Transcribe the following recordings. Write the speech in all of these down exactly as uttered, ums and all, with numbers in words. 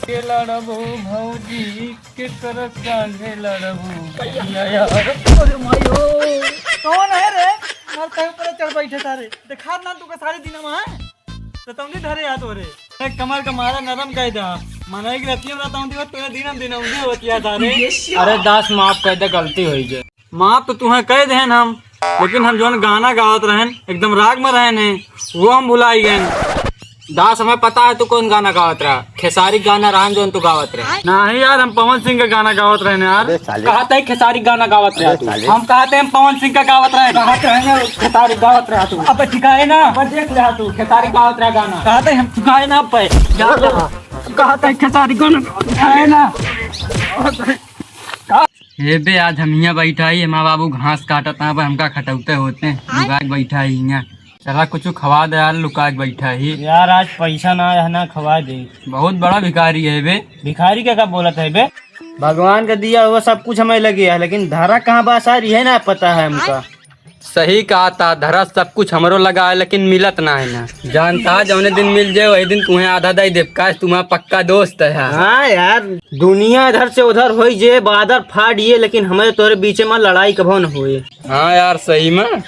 के लड़बू भौजी, के कर संगे लड़बू भैया यार। अरे माई हो, कौन है रे? मार तय पर चढ़ बैठे सारे। देखा ना तू का सारे दिन में है। तो तुम नहीं धरे याद हो रे। ए, कमर का मारा नरम कह दा। मनाई की रहती है, बताऊं, देखो, तेरे दिन हम दिन हम नहीं होती है सारे। अरे दास, माफ कर दे, गलती होई गई। माफ तो तुहें कह देहन हम, लेकिन हम जौन गाना गावत रहन, एकदम राग में रहन है, वो हम भुलाई गए। दास, हमें पता है तू कौन गाना गावत रहा, खेसारी गाना रहन जौन तू गावत रहे। नहीं यार, हम पवन सिंह का गाना गावत रहन यार। अबे साले। कहा था खेसारी गाना गावत रहा अबे तू। साले। हम कहा थे हम पवन सिंह का गावत रहे। कहा थे हम खेसारी गावत रहा तू। अब ठिकाए ना। अब देख ले तू, खेसारी गावत रहा गाना। कहा थे हम ठिकाए ना पे। कहा थे खेसारी गाना गावत रहे ना। हे बे, आज हम हियाँ बैठा ही, हमार बाबू घास काटत हैं, पर हमका खटौते होते हैं, लुका के बैठा ही हियाँ। चला कुछ खवा दे यार, लुका के बैठा ही। यार, आज पैसा ना है ना, खवा दे। बहुत बड़ा भिखारी है बे। भिखारी का, का बोलत है बे? भगवान का दिया हुआ सब कुछ हमें लगे है, लेकिन धरा कहाँ बा सारी है ना, पता है हमका। सही कहा था, धरा सब कुछ हमरो लगा है, लेकिन मिलत ना है ना। जानता है, जौने दिन मिल जाए, वही दिन तुम्हें आधा दे देब, काश तुम्हारा पक्का दोस्त है। हाँ यार, दुनिया इधर से उधर होई जे, बादर फाट ये, लेकिन हमें तोरे बीचे में लड़ाई कभो न होए। हाँ यार, सही में।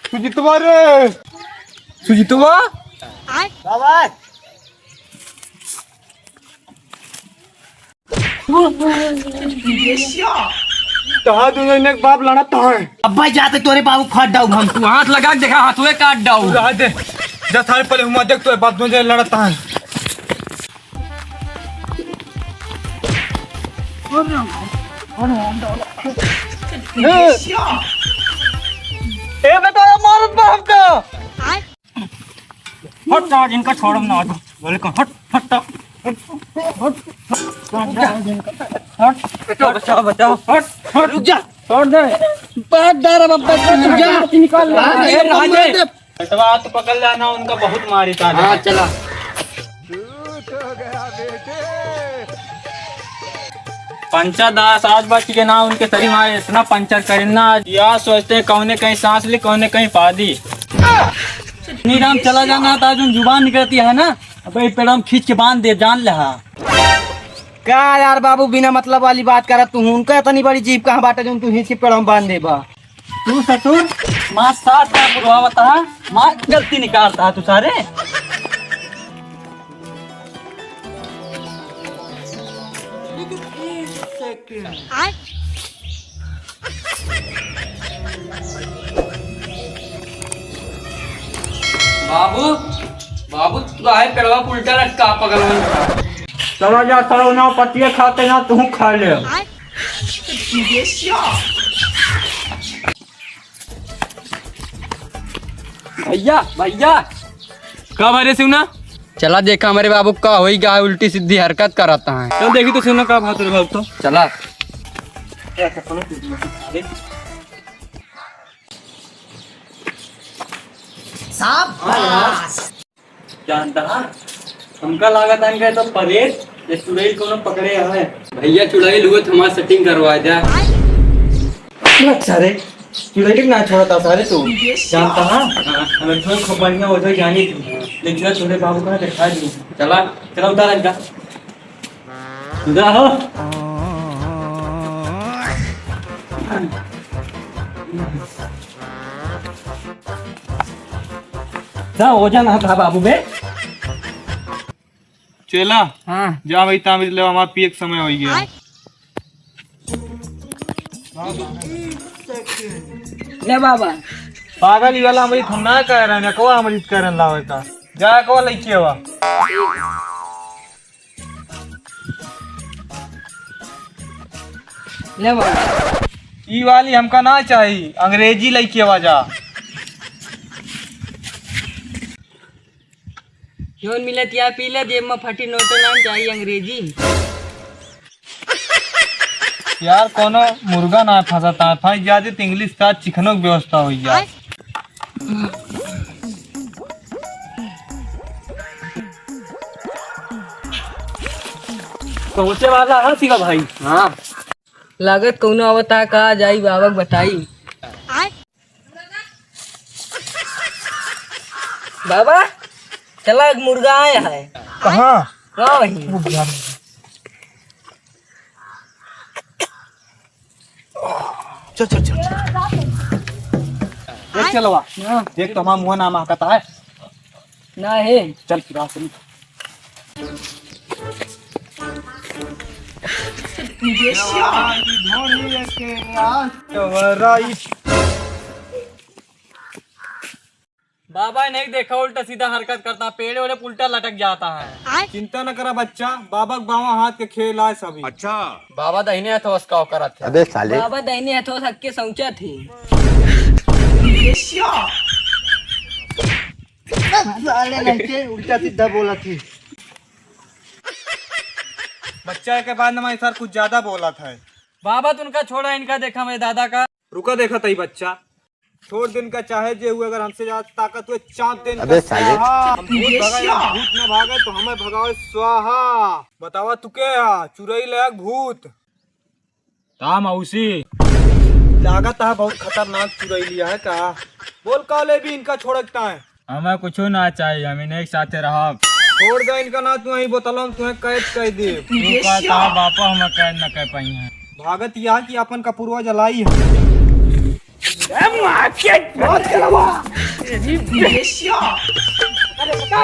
सुजितवा रे, सुजितवा। बाबा। तहा दोनों इन्हें बाप लड़त हैं। अब्बा जाते तोरे बाबू फाट डाऊ हम। तू हाथ लगा के देखा, हाथवे काट डाऊ। तू रहा दे। जा सारे पहले हुआ देख, तोरे बाप दोनों जने लड़त हैं। ए बेटा, ये मारत बा हमका। हट, आज इनका छोड़म ना, आज। बोले को हट, हट, हट, हट, हट। बचाओ, बचाओ, बचाओ। हट, हट। रुक जा। छोड़ दे। बात दार अब, अब तक रुक जा। निकाल ले। बात ए, दार अब, राजे। मार दे। बेटवा, हाथ पकड़ लेना, उनका बहुत मारी था। हाँ, चला। पंचर दास आज बच के ना, उनके शरीर में इतना पंचर करें ना, आज या सोचते हैं कौने कहीं सांस ली, कौने कहीं पादी। नहीं राम, चला जाना था, जो जुबान निकलती है ना, अबे पेड़म खींच के बांध दे, जान ले हा। का यार बाबू, बिना मतलब वाली बात करत तू, उनका इतनी बड़ी जीभ कहाँ बाटे जो तू खींच के पेड़म बांध देबा? तू ससुर, माँ सास का बुढ़ावत हा, माँ गलती निकालता हा तू सारे। बाबू, बाबू, तू काहे पेड़वा पे उल्टा लटका पगलवन? चला जा, चलो ना, पतिया खाते ना, तू खा ले। भैया, भैया। का भरे सिवना? चला देखा हमरे बाबू का होई गा है, उल्टी सीधी हरकत करत हैं। चल देखी तो सिवना का बात रे बाबू तो। चला। साहब। जानता है, हमका लागत है इनका तो परेत या चुड़ैल कोनो पकड़े है। भैया चुड़ैल हुए तो हमार setting करवा दे। अच्छा रे, चुड़ैल ना छोड़ता सारे तू। जानता है, हाँ, हमें तो खूब बढ़िया हो जाए जानी तू। ले चला छोटे बाबू का दिखा दी। चला, चला उतार इनका। जा हो। जा, हो जा ना था बाबू बे। चेला, हाँ। जा भाई, तामिल ले, हमार पिए के समय हो गया। ले बाबा। पागल ही वाला अमृत हम ना कह रहे हैं, कौआ अमृत कह रहे हैं लावे का। जा कौआ लइके आवा। ले बाबा। ई वाली हमका ना चाही, अंग्रेजी लइके आवा जा। जौन मिलत या पी ले, जेब में फटी नोट ना चाही अंग्रेजी। यार कोनो मुर्गा ना फंसा था, फंस जाती तो English का चिकनो की व्यवस्था हो यार। पहुंचे वाला है शिवा भाई। हाँ। लागत कौनो आवता का, जाई बाबा के बताई। बाबा, चला, एक मुर्गा आया है। कहाँ? हाँ वही। रुक जा। चल, चल, चल, चल। देख चलवा, देख तो हमारा मुँह ना महकता है। ना है। चल, फिर आ, चल। बाबा नहीं देखा, उल्टा सीधा हरकत करता, पेड़े ओड़े पे उल्टा लटक जाता है। चिंता न करा बच्चा, बाबा के बावां हाथ के खेल आए सभी। अच्छा। बाबा दहिने हथवा से का करत है? अबे साले। बाबा दहिने हथवा से हक के सौंचत ही। साले लड़के उल्टा सीधा बोलत ही। बच्चा के बाद में सर कुछ ज्यादा बोलत है। बाबा तुमका छोड़ा, इनका देखा मैं दादा का। रुका, देखा तई बच्चा। छोड़ दिन का चाहे जे हुए, अगर हमसे ज्यादा ताकत हुए, चाप दिन अबे का साले। स्वाहा। हम भूत भगाए, भूत न भागे तो हमें भगावे स्वाहा। बतावा तू के हा? चुरई लायक भूत। का मौसी? लागत है बहुत खतरनाक चुरई लिया है का? बोल का लेबी इनका छोड़कता है? हमें कुछो ना चाहिए, हम इन्हें एक साथे रहब। छोड़ दे इनका ना, तू यहीं बोतलम, तुम्हें कैद कर दे। तू कहता है बापा हमें कैद न कर पाई हैं। भागत यह कि अपन कपूरवा जलाई है। ए माँ के बहुत करवा। अरे बेटा।